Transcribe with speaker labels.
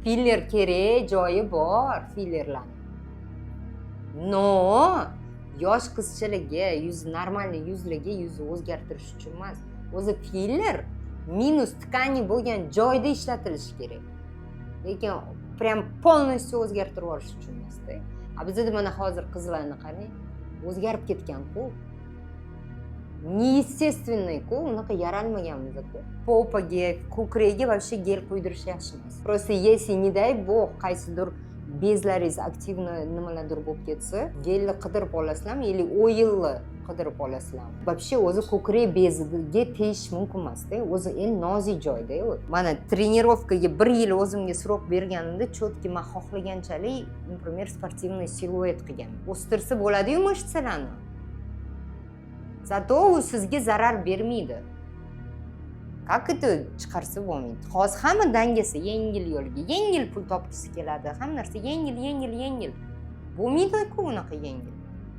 Speaker 1: Filler kerak joyi bor fillerlarni, но yosh qizchalarga, yuz нормальный yuzlarga yuzni o'zgartirish uchun emas. O'zi filler минус ткани bo'lgan joyda ishlatilishi kerak, lekin прям полностью o'zgartirib yuborish uchun emasda. A bizada mana hozir qizlarni qarang, o'zgarib ketgan-ku, неестественный ku, unaqa yaralmaganmiz-ku. Попа ga, ko'kragiga вообще gel quydirish yaxshi emas. Просто если, не дай бог, qaysidir bezlaringiz активно nimalardir bo'lib ketsa, gelni qidirib olasizlarmi или oilni qidirib olasizlarmi? Вообще o'zi ko'krak beziga tegish mumkin emasda, o'zi eng nozik joyda u. Mana тренировка ga bir yil o'zimga срок berganimda, четкий man xohlaganchalik, например, спортивный siluet qilganman. O'stirsa bo'ladiyu мышца larni, зато u sizga zarar bermaydi. Как это chiqarsa bo'lmaydi? Hozir hamma dangasa, yengil yo'lga, yengil pul topgisi keladi, hamma narsa yengil, yengil, yengil. Bo'lmaydi-ku unaqa yengil.